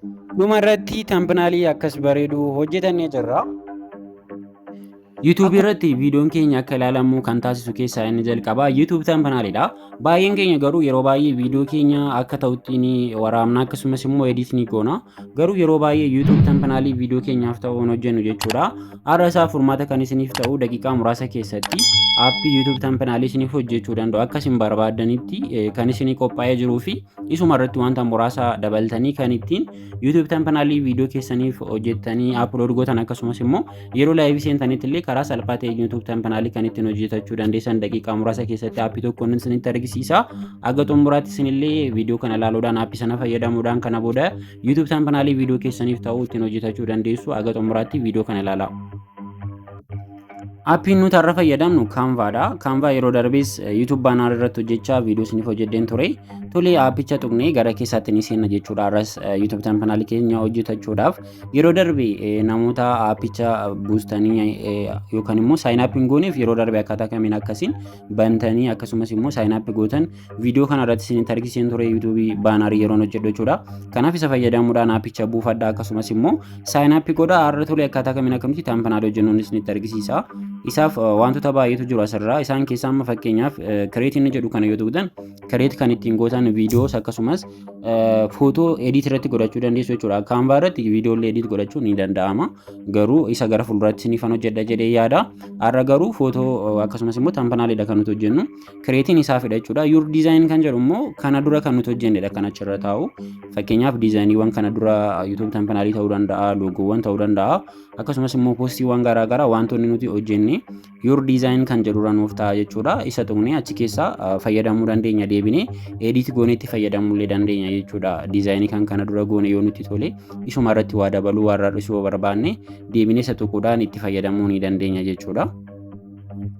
Dhuma irratti thumbnailii akkas bareedu hojjetannee jirra. YouTube irratti viidiyoon keenya akka ilaalamu kan taasisu keessaa inni jalqabaa YouTube thumbnailidha. Baay'een keenya garuu yeroo baay'ee viidiyoo keenya akka ta'utti ni waraabna, akkasumas immoo edit ni goona. Garuu yeroo baay'ee YouTube thumbnailii viidiyoo keenyaaf ta'u hin hojjennu jechuudha. Har'a isaa furmaata kan isiniif ta'u, daqiiqaa muraasa keessatti aappii YouTube thumbnailii isiniif hojjechuu danda'u, akka isin barbaaddanitti kan isinii qophaa'ee jiruu fi isuma irratti wanta muraasa dabaltanii kan ittiin YouTube thumbnailii viidiyoo keessaniif hojjettanii upload gootan, akkasumas immoo yeroo live seentanitti illee karaa salphaa ta'een YouTube thumbnailii kan ittiin hojjetachuu dandeessan daqiiqaa muraasa keessatti aappii tokkoon isinitti argisiisa. Aga xumuraatti isinillee viidiyoo kana ilaaluudhaan, aappii sana fayyadamuudhaan kana booda YouTube thumbnailii viidiyoo keessaniif ta'u ittiin hojjetachuu dandeessu. Aga xumuraatti viidiyoo kana ilaalaa. Aappiin nuti har'a fayyadamnu Canvaadha. Canva yeroo darbees YouTube banner irratti hojjechaa viidiyoo isiniif hojjedheen ture. Tole, aappicha tuqnee gara keessaatti ni seenna jechuudha. Har'as YouTube thumbnailii keenya hojjetachuudhaaf yeroo darbe namoota aappicha buustanii yookaan immoo sign up hin gooneef, yeroo darbe akkaataa kamiin akkasiin bantanii akkasumas immoo sign up gootan viidiyoo kana irratti isinitti argisiiseen ture, YouTube banner yeroon hojjedhu jechuudha. Kanaaf isa fayyadamuudhaan aappicha buufadhaa, akkasumas immoo sign up godhaa. Har'a tole, akkaataa kamiin akkamitti thumbnail hojjennuun isinitti argisiisa. Isaaf wantoota baay'eetu jiru asirraa. Isaan keessaa amma fakkeenyaaf create inni jedhu kana yoo tuqxan, create kan ittiin gootan viidiyoos akkasumas footoo edit irratti godhachuu dandeessu jechuudha. Canva irratti viidiyoo illee edit godhachuun ni danda'ama. Garuu isa gara fuulduraatti isiniifan hojjedha jedhee yaada. Har'a garuu footoo akkasumas immoo thumbnailidha kan nuti hojjennu. Createiin isaafidha jechuudha. Your design kan jedhu immoo kana dura kan nuti hojjennedha kan achirra taa'u. Fakkeenyaaf designiiwwan kana dura YouTube thumbnailii ta'uu danda'a, loogoowwan ta'uu danda'a, akkasumas immoo postiiwwan garaagaraa wantoonni nuti hojjenne your design kan jedhurra nuuf ta'a jechuudha. Isa tuqnee achi keessaa fayyadamuu dandeenya, deebinee edit goonee itti fayyadamuu illee dandeenya jechuudha. Designii kan kana dura goone yoo nutti tole, isuma irratti waa dabaluu, waa irraa dhisuu yoo barbaanne, deebinee isa tuquudhaan itti fayyadamuu ni dandeenya jechuudha.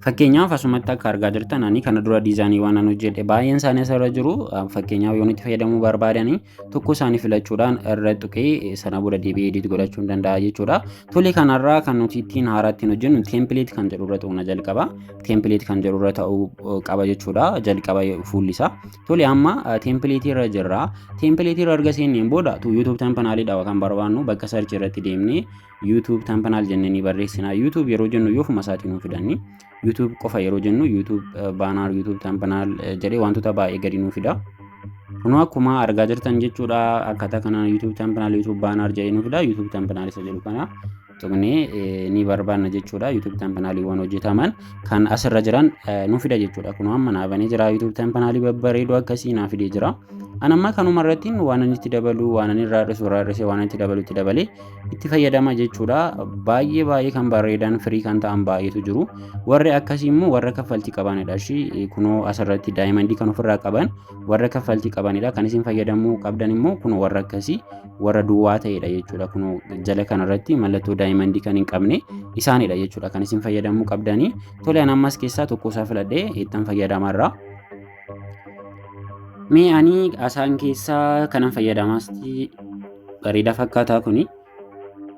Fakkeenyaaf asumatti akka argaa jirtan, ani kana dura designii waan an hojjedhe baay'een isaanii asirra jiru. Fakkeenyaaf yoo itti fayyadamuu barbaadanii, tokko isaanii filachuudhaan irra tuqee sana booda deebi'ee edit godhachuu hin danda'a jechuudha. Tole, kanarraa kan nuti ittiin haaraa ittiin hojjennu template kan jedhu irra tuqna jalqaba. Template kan jedhu irra ta'uu qaba jechuudha jalqaba fuulli isaa. Tole, amma template irra jirra. Template irra erga seenneen booda YouTube thumbnailidha kan barbaannu. Bakka search irratti deemnee YouTube thumbnail jennee ni barreessina. YouTube yeroo jennu yoo ofuma isaatii nuu fidanni. YouTube qofa yeroo jennu YouTube banner, YouTube thumbnail jedhee wantoota baay'ee gadi nuu fida. Kunoo akkuma argaa jirtan jechuudha, akkaataa kanaan YouTube thumbnail, YouTube banner jedhee nuu fida. YouTube thumbnail isa jedhu kana tuqnee ni barbaanna jechuudha. YouTube thumbnailiiwwan hojjetaman kan asirra jiran nuu fida jechuudha. Kunoo amma naa banee jira, YouTube thumbnailii babbareedoo akkasii naa fidee jira. An amma kanuma irratti waan inni itti dabalu, waan inni irraa hir'isu irraa hir'isee, waan itti dabalu itti dabalee itti fayyadama jechuudha. Baay'ee baay'ee kan bareedan, free kan ta'an baay'eetu jiru. Warri akkasii immoo warra kaffaltii qabanidha. Ishii kunoo asirratti diamondii kan ofirraa qaban warra kaffaltii qabanidha. Kan isin fayyadamuu qabdan immoo kunoo warra akkasii, warra duwwaa ta'edha jechuudha. Kunoo jala kanarratti mallattoo diamondii kan hin qabne isaanidha jechuudha kan isin fayyadamuu qabdanii. Tole, an ammas keessaa tokko isaa filadhee ittiin fayyadamarra. Mee ani asaan keessaa kanan fayyadamaasti bareedaa fakkaataa kuni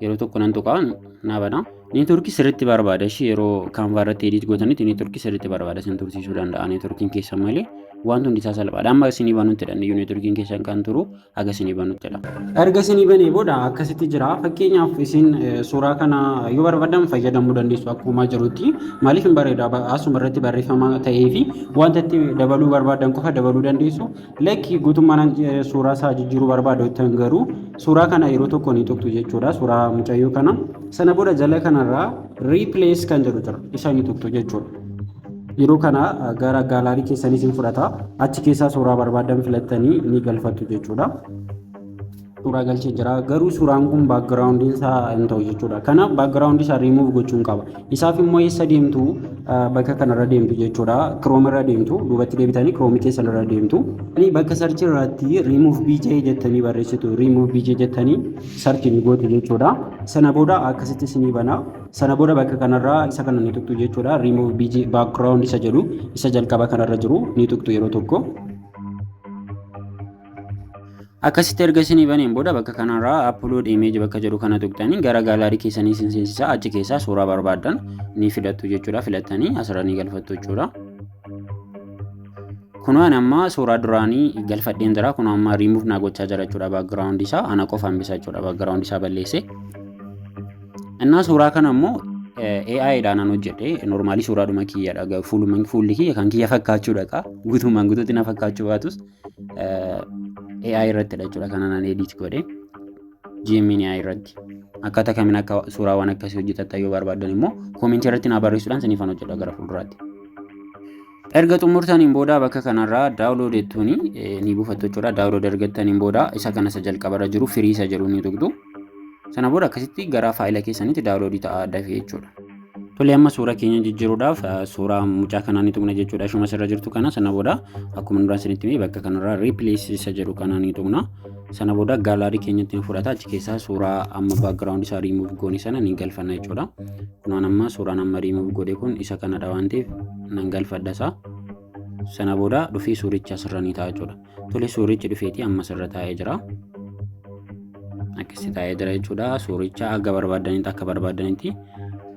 yeroo tokko nan tuqaa, naa bana. Networkii sirriitti barbaada ishee. Yeroo Canva irratti edit gootanitti networkii sirriitti barbaada, isin tursiisuu danda'a networkiin keessan malee wanti hundi isaa salphaadha. Amma isinii banuttidha iyyuu networkiin keessan kan turu haga isinii banuttidha. Erga isinii banee booda akkasitti jira. Fakkeenyaaf isin suuraa kana yoo barbaadan fayyadamuu dandeessu akkuma jirutti. Maaliif hin bareeda, asuma irratti barreeffama ta'ee fi wanta itti dabaluu barbaadan qofa dabaluu dandeessu. Lakki, guutummaan suuraa isaa jijjiiruu barbaadu garuu suuraa kana yeroo tokko ni tuqxu jechuudha. Suuraa mucayyoo kana. Sana booda jala kanarraa replace kan jedhu jira. Isa ni tuqxu jechuudha. Yeroo kana gara gallery keessanii isin fudhata. Achi keessaa suuraa barbaadan filattanii ni galfattu jechuudha. Suuraa galchee jira. Garuu suuraan kun backgroundiin isaa hin ta'u jechuudha. Kanaaf backgroundii isaa riimuuf gochuun qaba. Isaaf immoo eessa deemtu? Bakka kanarra deemtu jechuudha. Chrome irra deemtu. Duubatti deebitanii Chrome keessan irra deemtu. Bakka search irratti "riimuuf BG" jettanii barreessitu. "Riimuuf BG" jettanii search ni gootu jechuudha. Sana booda akkasitti isinii bana. Sana booda bakka kanarraa isa kana ni tuqxu jechuudha. "Riimuuf BG background" isa jedhu, isa jalqaba kanarra jiru ni tuqxu yeroo tokko. Akkasitti erga isinii baneen booda bakka kanarraa "upload image" bakka jedhu kana tuqxanii gara gallery keessanii isin seensisa. Achi keessaa suuraa barbaaddan ni filattu jechuudha. Filattanii asirra ni galfattu jechuudha. Kunoo ani amma suuraa duraanii galfadheen jira. Kunoo amma riimuuf naa gochaa jira jechuudha background isaa. Ana qofa hambisa jechuudha background isaa balleesse. Innaa suuraa kana immoo AI dhaan an hojjedhe. Normally suuraadhuma kiyyadha. Fuulli kiyya kan kiyya fakkaachuu dhaqa. Guutummaan guutuutti na fakkaachuu baatus AI irrattidha jechuudha kan anan edit godhe. Gemini irratti. Akkaataa kamiin akka suuraawwan akkasii hojjetattan yoo barbaaddan immoo comment irratti naa barreessuudhaan siniifan hojjedha gara fuulduraatti. Erga xumurtaniin booda bakka kanarraa download jettuuni ni buufattu jechuudha. Download ergattaniin booda isa kana isa jalqabarra jiru free isa jedhu ni tuqxu. Sana booda akkasitti gara faayila keessanitti download ta'aa dafee jechuudha. Tole, amma suura keenya jijjiiruudhaaf suuraa mucaa kanaa ni tuqna jechuudha. Ishuma asirra jirtu kana. Sana booda akkuma duraan isinitti hime bakka kanarraa replace isa jedhu kana ni tuqna. Sana booda gallery keenyatti ni fudhata. Achi keessaa suuraa amma background isaa riimuuf goone sana ni galfanna jechuudha. Kunoo amma suuraan amma riimuuf godhe kun isa kanadha waan ta'eef nan galfadha isaa. Sana booda dhufee suurichi asirra ni ta'a jechuudha. Tole, suurichi dhufeetii amma asirra taa'ee jira. Akkasitti taa'ee jira jechuudha. Suuricha akka barbaaddanitti akka barbaaddanitti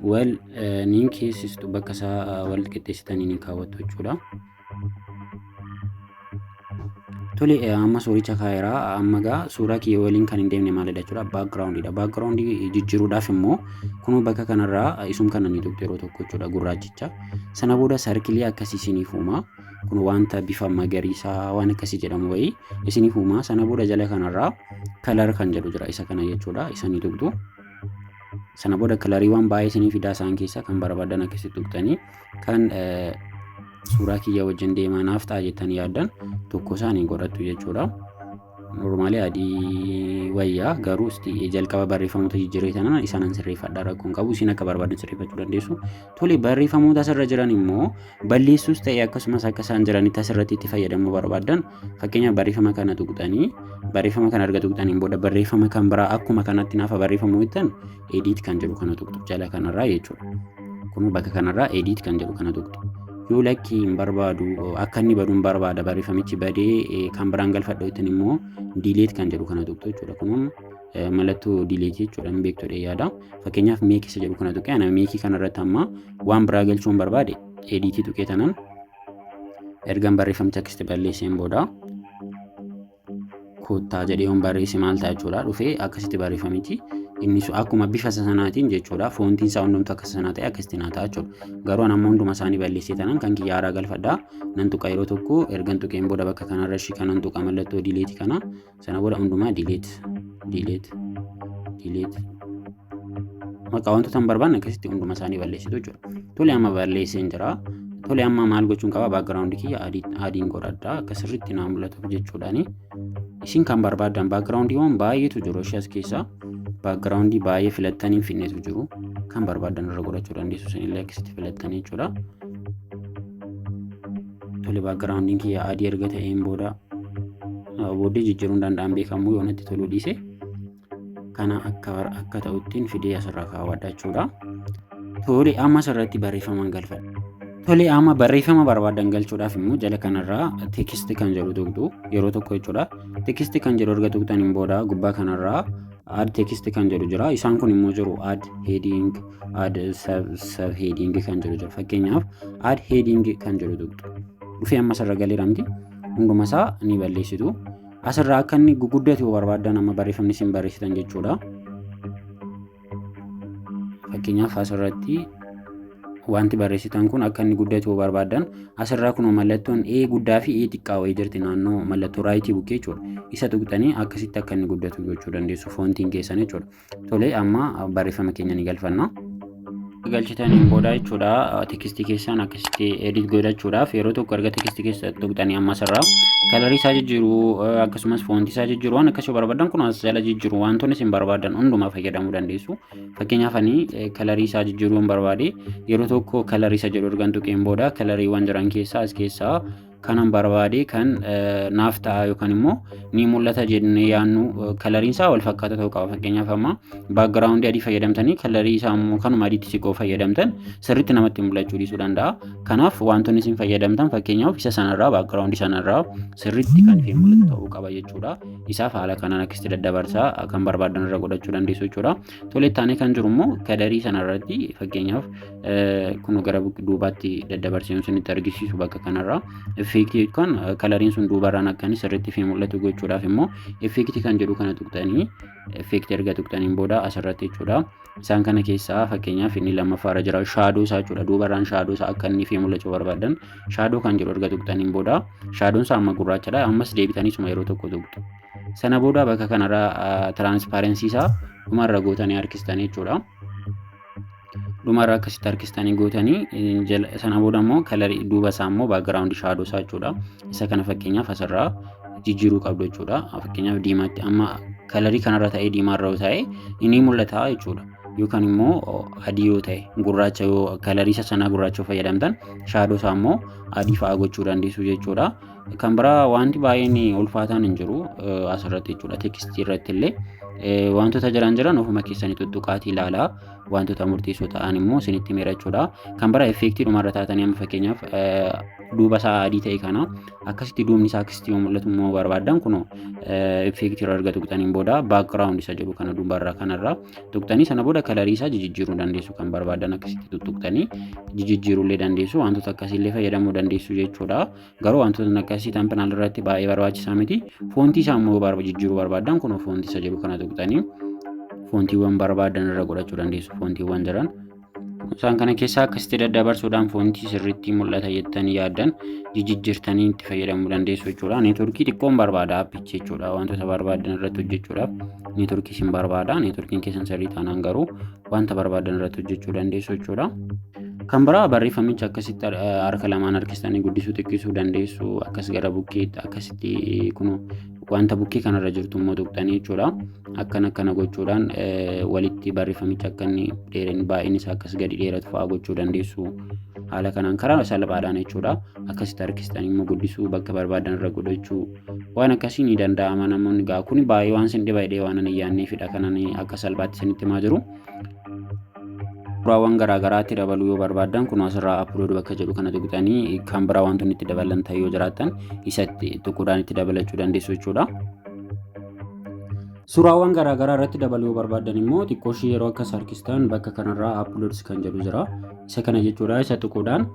wal niin keessistu, bakka isaa wal qixxeessitanii ni kaawwattu jechuudha. Tole, amma suuricha kaa'eera. Amma gaa suuraa kiyya waliin kan hin deemne maalidha jechuudha? Backgroundiidha. Background jijjiiruudhaaf immoo kunoo bakka kanarraa isum kana ni tuqxu yeroo tokko jechuudha, gurraachicha. Sana booda circle akkasii isiniif uuma. Kun wanta bifa magariisaa waan akkasii jedhamu wayii isiniif uuma. Sana booda jala kanarraa color kan jedhu jira, isa kana jechuudha. Isa ni tuqxu. Sana booda coloriiwwan baay'ee isinii fidaa, isaan keessaa kan barbaadan akkasitti tuqxanii kan suuraa kiyya wajjin deemaa naaf ta'a jettanii yaaddan tokko isaanii godhattu jechuudha. Normally adii wayyaa, garuu jalqaba barreeffamoota jijjiiree tanan isaanan sirreeffadha, rakkoon qabu, isin akka barbaadan sirreeffachuu dandeessu. Tole, barreeffamoota asirra jiran immoo balleessuus ta'e akkasumas akka isaan jiranitti asirratti itti fayyadamuu barbaadan, fakkeenyaaf barreeffama kana tuqxanii, barreeffama kana erga tuqxaniin booda barreeffama kan biraa akkuma kanatti naafa barreeffamuu jettan edit kan jedhu kana tuqxu jala kanarraa jechuudha. Kun bakka kanarraa edit kan jedhu kana tuqxu. Yoo lakkii hin barbaadu, akka inni badu hin barbaada, barreeffamichi badee kan biraan galfadha jettan immoo delete kan jedhu kana tuqxu jechuudha. Kun mallattoo delete jechuudha, hin beektu yaada. Fakkeenyaaf make isa jedhu kana tuqee, ana make kanarratti amma waan biraa galchuu hin barbaade, edit tuqee tanan ergan barreeffamicha akkasitti balleesseen booda "Koottaa" jedhee yoon barreesse maal ta'a jechuudha? Dhufee akkasitti barreeffamichi inni akkuma bifa sanaatiin jechuudha, fontiin isaa hundumtu akka sanaa ta'e akkasitti naa ta'a jechuudha. Garuu an amma hunduma isaanii balleessee tanan kan kiyya haaraa galfadhaa. Nan tuqa yeroo tokko. Ergan tuqeen booda bakka kanarra ishii kanan tuqa, mallattoo delete kana. Sana booda hundumaa delete, delete, delete, maqaa wantoota hin barbaanne akkasitti hunduma isaanii balleessitu jechuudha. Tole, amma balleesseen jira. Tole, amma maal gochuun qaba? Background kiyya adiin godhadha akka sirriitti naa mul'atuuf jechuudhaani. Isin kan barbaadan backgroundiiwwan baay'eetu jiru. Ishee as keessaa background baay'ee filattanii finnetu jiru. Kan barbaadan irra godhachuu dandeessu isinillee akkasitti filattanii jechuudha. Tole, backgroundiin kiyya adii erga ta'een booda booddee jijjiiruun danda'an beekamu yoo natti toluu dhiise kana akka ta'uttiin fidee asirra kaawwadha jechuudha. Tole, amma asirratti barreeffaman galfadha. Tole, amma barreeffama barbaadan galchuudhaaf immoo jala kanarraa text kan jedhu tuqxu yeroo tokko jechuudha. Text kan jedhu erga tuqxaniin booda gubbaa kanarraa add text kan jedhu jira. Isaan kun immoo jiru add heading, add sub heading kan jedhu jira. Fakkeenyaaf add heading kan jedhu tuqxu. Dhufee amma asirra galeera miti. Hunduma isaa ni balleessitu. Asirraa akka inni guguddatu yoo barbaaddan amma barreeffamni isin barreessitan jechuudha. Fakkeenyaaf asirratti wanti barreessitan kun akka inni guddatu yoo barbaaddan asirraa kun mallattoon A guddaa fi A xiqqaa wayii jirti naannoo mallattoo right bukkee jechuudha. Isa tuqxanii akkasitti akka inni guddatu gochuu dandeessu fontiin keessan jechuudha. Tole, amma barreeffama keenya ni galfanna. Galchitaniin booda jechuudha, text keessan akkasitti edit godhachuudhaaf yeroo tokko erga text keessa tuqxanii amma asirraa color isaa jijjiiruu, akkasumas font isaa jijjiiruu, waan akkasii barbaadan kun as jala jijjiiruu, wantoonni isin barbaadan hundumaa fayyadamuu dandeessu. Fakkeenyaaf ani color isaa jijjiiruu hin barbaade, yeroo tokko color isa jedhu ergan tuqeen booda coloriiwwan jiran keessaa as keessaa kanan barbaade kan naaf ta'a yookaan immoo ni mul'ata jennee yaannu coloriin isaa wal fakkaata ta'uu qaba. Fakkeenyaaf amma background adii fayyadamtanii color isaa immoo kanuma adiitti siqoo fayyadamtan sirriitti namatti mul'achuu dhiisuu danda'a. Kanaaf wantoonni isin fayyadamtan fakkeenyaaf isa sanarraa, background sanarraa sirriitti kan ifee mul'atu ta'uu qaba jechuudha. Isaaf haala kanaan akkasitti daddabarsaa kan barbaadan irra godhachuu dandeessu jechuudha. Tole, taanee kan jiru immoo color sanarratti fakkeenyaaf kun gara duubaatti daddabarsee isinitti argisiisu bakka kanarraa Effectii yookaan coloriin sun duubarraan akka inni sirriitti fi mul'atu gochuudhaaf immoo effectii kan jedhu kana tuqxanii, effectii erga tuqxaniin booda asirratti jechuudha. Isaan kana keessaa fakkeenyaaf inni lammaffaarra jira, shadow isaa jechuudha. Duubarraan shadow isaa akka inni fi mul'achuu barbaadan shadow kan jedhu erga tuqxaniin booda, shadown isaa amma gurraachadha. Ammas deebitanii suma yeroo tokko tuqxu. Sana booda bakka kanarra transparency isaa dhumarra gootanii harkistanii jechuudha. Dhumarra akkasitti harkistanii gootanii, sana booda immoo colorii duuba isaa immoo background shadow isaa jechuudha. Isa kana fakkeenyaaf asirraa jijjiiruu qabdu jechuudha. Fakkeenyaaf diimaatti, amma colorii kanarra ta'ee diimaarra yoo ta'e inni mul'ata jechuudha. Yookaan immoo adii yoo ta'e, gurraacha yoo colorii isa sanaa gurraacha yoo fayyadamtan, shadow isaa immoo adii fa'aa gochuu dandeessu jechuudha. Kan biraa wanti baay'een ulfaataan hin jiru asirratti jechuudha. Textii irratti illee wantoota jiran jiran ofuma keessanii tuttuqaatii ilaalaa, wantoota murteessoo ta'an immoo isinitti himera jechuudha. Kan biraa effectii dhumarra taatanii, amma fakkeenyaaf duuba isaa adii ta'e kana akkasitti duubni isaa akkasitti yoo mul'atu immoo barbaaddan, kunoo effectii irra erga tuqxaniin booda background isa jedhu kana duubarra kanarra tuqxanii, sana booda colorii isaa jijjiiruu dandeessu. Kan barbaadan akkasitti tuttuqxanii jijjiiruu illee dandeessu, wantoota akkasiillee fayyadamuu dandeessu jechuudha. Garuu wantoota akkasii thumbnail irratti baay'ee barbaachisaa miti. Fontii isaa immoo jijjiiruu barbaaddan, kunoo fontii isa jedhu kana tuqxanii fontiiwwan barbaadan irra godhachuu dandeessu, fontiiwwan jiran. Isaan kana keessaa akkasitti daddabarsuudhaan fontii sirriitti mul'ata jettanii yaaddan jijjiirtanii itti fayyadamuu dandeessu jechuudha. Networkii xiqqoon barbaada appichi jechuudha. Wantoota barbaadan irratti hojjechuudhaaf networkii isin barbaada. Networkiin keessan sirrii taanaan garuu wanta barbaadan irratti hojjechuu dandeessu jechuudha. Kan biraa barreeffamicha akkasitti harka lamaan harkistanii guddisuu xiqqisuu dandeessu. Akkas gara bukkeetti akkasitti kun wanta bukkee kanarra jirtu immoo tuqxanii jechuudha. Akkana akkana gochuudhaan walitti barreeffamicha akka inni dheerin baay'inni isaa akkas gadi dheeratu fa'aa gochuu dandeessu. Haala kanaan karaa salphaadhaan jechuudha. Akkasitti harkistanii immoo guddisuu, bakka barbaadan irra godhachuu, waan akkasii ni danda'ama. Namoonni gaa kun baay'ee waan sin dhiba jedhee waan ani yaadneefidha kanan akka salphaatti isinitti himaa jiru. Suuraawwan garaagaraatti dabaluu yoo barbaaddan, kun asirraa upload bakka jedhu kana tuqxanii kan biraa wantoonni itti dabalan ta'e yoo jiraattan isatti tuquudhaan itti dabalachuu dandeessu jechuudha. Suuraawwan garaagaraa irratti dabaluu yoo barbaaddan immoo xiqqoo ishee yeroo akkas harkistan bakka kanarraa uploads kan jedhu jira. Isa kana jechuudha. Isa tuquudhaan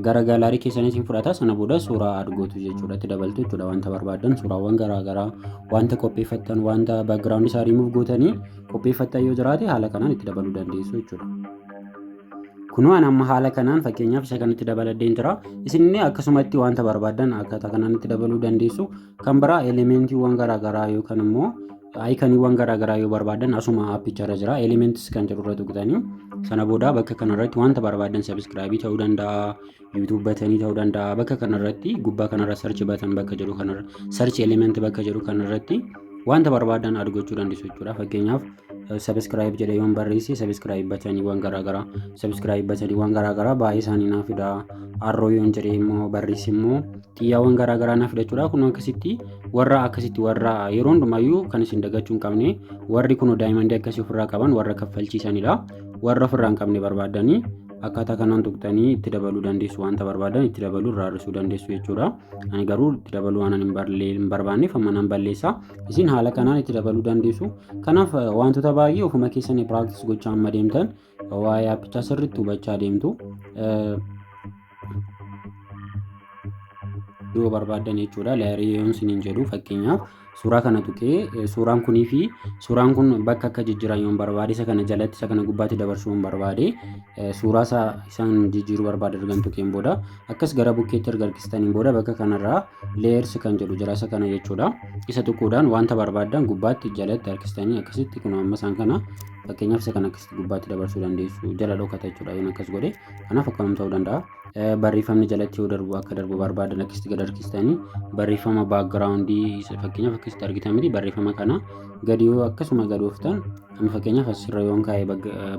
gara gallery keessanii isin fudhata. Sana booda suuraa add gootu jechuudha, itti dabaltu jechuudha. Wanta barbaaddan, suuraawwan garaagaraa, wanta qopheeffattan, wanta background isaa rimuuf gootanii qopheeffattan yoo jiraate, haala kanaan itti dabaluu dandeessu jechuudha. Kunoo ani amma haala kanaan fakkeenyaaf isa kanatti dabaladheen jira. Isin akkasumatti wanta barbaaddan akkaataa kanaan itti dabaluu dandeessu. Kan biraa elementiiwwan garaagaraa yookaan immoo iconiiwwan garaagaraa yoo barbaadan asuma appicharra jira. Elements kan jedhu irra tuqxanii sana booda bakka kanarratti wanta barbaadan, subscribe ta'uu danda'a, YouTube buttonii ta'uu danda'a. Bakka kanarratti gubbaa kanarra search button bakka jedhu kanarra, search element bakka jedhu kanarratti wanta barbaadan add gochuu dandeessu jechuudha. Fakkeenyaaf subscribe jedhee yoon barreesse, subscribe buttoniiwwan garaagaraa, subscribe buttoniiwwan garaagaraa baay'ee isaanii naaf fida. Arrow yoon jedhee immoo barreesse immoo xiyyaawwan garaagaraa naaf fida jechuudha. Kun akkasitti warra akkasitti warra yeroo hundumayyuu kan isin dagachuu hin qabne, warri kun diamondii akkasii ofirraa qaban warra kaffalchiisanidha. Warra ofirraa hin qabne barbaadanii akkaataa kanaan tuqxanii itti dabaluu dandeessu, wanta barbaadan itti dabaluu irraa hir'isuu dandeessu jechuudha. Ani garuu itti dabaluu waan hin barbaanneef amma nan balleessa. Isin haala kanaan itti dabaluu dandeessu. Kanaaf wantoota baay'ee ofuma keessanii practice gochaa amma deemtan waa'ee appichaa sirriitti hubachaa deemtu. Yoo barbaaddan jechuudha, layerii yoon isiniin jedhu, fakkeenyaaf suuraa kana tuqee suuraan kunii fi suuraan kun bakka akka jijjiiran yoon barbaade, isa kana jalatti isa kana gubbaatti dabarsuu yoon barbaade, suuraa isaa isaan jijjiiruu barbaade ergan tuqeen booda, akkas gara bukkeetti erga harkistaniin booda, bakka kanarraa layers kan jedhu jira, isa kana jechuudha. Isa tuquudhaan wanta barbaaddan gubbaatti jalatti harkistanii akkasitti kun amma isaan kana, fakkeenyaaf isa kana akkasitti gubbaatti dabarsuu dandeessu. Jala dhokata jechuudha yoon akkas godhe. Kanaaf akkanum ta'uu danda'a. Barreeffamni jalatti yoo darbu akka darbu barbaadan akkasitti gad harkistanii, barreeffama backgroundii fakkeenyaaf akkasitti argitan miti, barreeffama kana gadi yoo akkasuma gad ooftan, amma fakkeenyaaf asirra yoon kaa'e,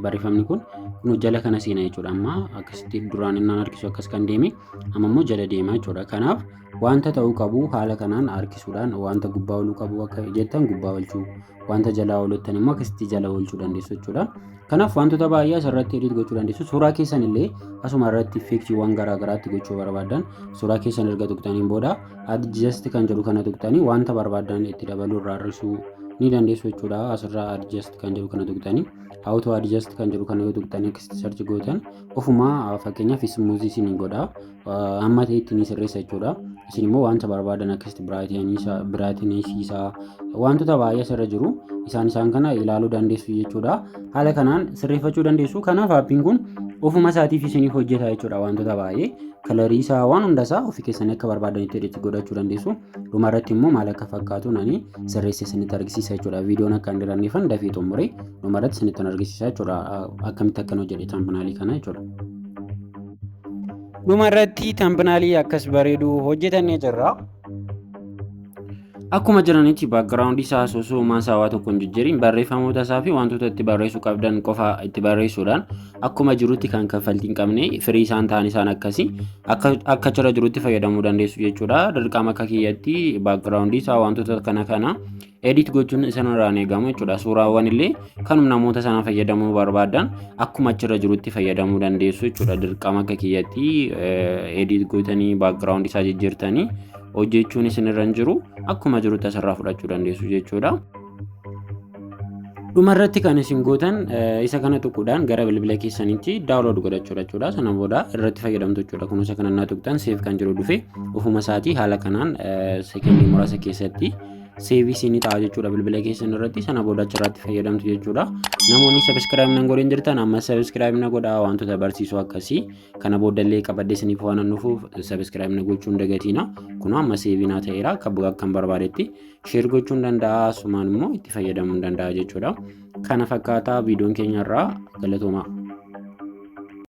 barreeffamni kun kun jala kana seena jechuudha. Amma akkasitti duraan innaan harkisu akkas kan deeme, amma immoo jala deema jechuudha. Kanaaf wanta ta'uu qabu haala kanaan harkisuudhaan wanta gubbaa ooluu qabu akka jettan gubbaa oolchuu, wanta jalaa ooluttan immoo akkasitti jala oolchuu dandeessu jechuudha. Kanaaf wantoota baay'ee asirratti edit gochuu dandeessu. Suuraa keessan illee asuma irratti effectiiwwan garaa garaatti gochuu barbaadan, suuraa keessan erga tuqxaniin booda adjust kan jedhu kana tuqxanii wanta barbaadan itti dabaluu, irraa hir'isuu. ni dandeessu jechuudha. Asirraa adjust kan jedhu kana tuqxanii, auto adjust kan jedhu kana yoo tuqxanii akkasitti search gootan, ofuma fakkeenyaaf smooth isin godha, amma ta'etti ni sirreessa jechuudha. Isin immoo wanta barbaadan akkasitti brightness isaa, wantoota baay'ee asirra jiru, isaan kana ilaaluu dandeessu jechuudha. Haala kanaan sirreeffachuu dandeessu. Kanaaf aappiin kun ofuma isaatiif isiniif hojjeta jechuudha. Wantoota baay'ee, color isaa, waan hundasaa ofii keessanii akka barbaadanitti edit godhachuu dandeessu. Dhumarratti immoo maal akka fakkaatu nani sirreessee isinitti argisiisa jechuudha. Viidiyoon akka hin dheeranneefan dafee xumuree dhumarratti isinitti argisiisa jechuudha. Akkamitti akkan hojjedhe thumbnail kana jechuudha. Dhumarratti thumbnail akkas bareedu hojjetannee jirra. Akkuma jiranitti background isaa osoo maasaawaa tokko hin jijjiirin, barreeffamoota isaa fi wantoota itti barreessuu qabdan qofa itti barreessuudhaan, akkuma jirutti kan kaffaltii hin qabne, firii isaan ta'an isaan akkasii akka jira jirutti fayyadamuu dandeessu jechuudha. Dirqama akka kiyyatti background isaa, wantoota kana kana edit gochuun isaan eegamu jechuudha. Suuraawwan illee kanuma namoota sana fayyadamuu barbaadan akkuma achirra jirutti fayyadamuu dandeessu jechuudha. Dirqama akka kiyyatti edit gootanii background isaa jijjiirtanii hojjechuun isinirra hin jiru, akkuma jirutti asirraa fudhachuu dandeessu jechuudha. Dhumarratti kan isin gootan isa kana tuquudhaan gara bilbila keessaniitti download godhachuudha jechuudha. Sana booda irratti fayyadamtu jechuudha. Kun isa kana naa tuqxan, save kan jiru dhufe ofuma isaatii haala kanaan seekendii muraasa keessatti save isinii ta'a jechuudha bilbila keessan irratti. Sana booda achirratti fayyadamtu jechuudha. Namoonni subscribe nan godhin jirtan amma subscribe na godhaa. Wantoota barsiisoo akkasii kana boodallee qabadhee isiniif waan dhufuuf subscribe na gochuu hin dagatiina. Kun amma save naa ta'eera, akka akkan barbaadetti share gochuu hin danda'a, asumaan immoo itti fayyadamuu hin danda'a jechuudha. Kana fakkaataa viidiyoon keenya irraa. Galatoomaa.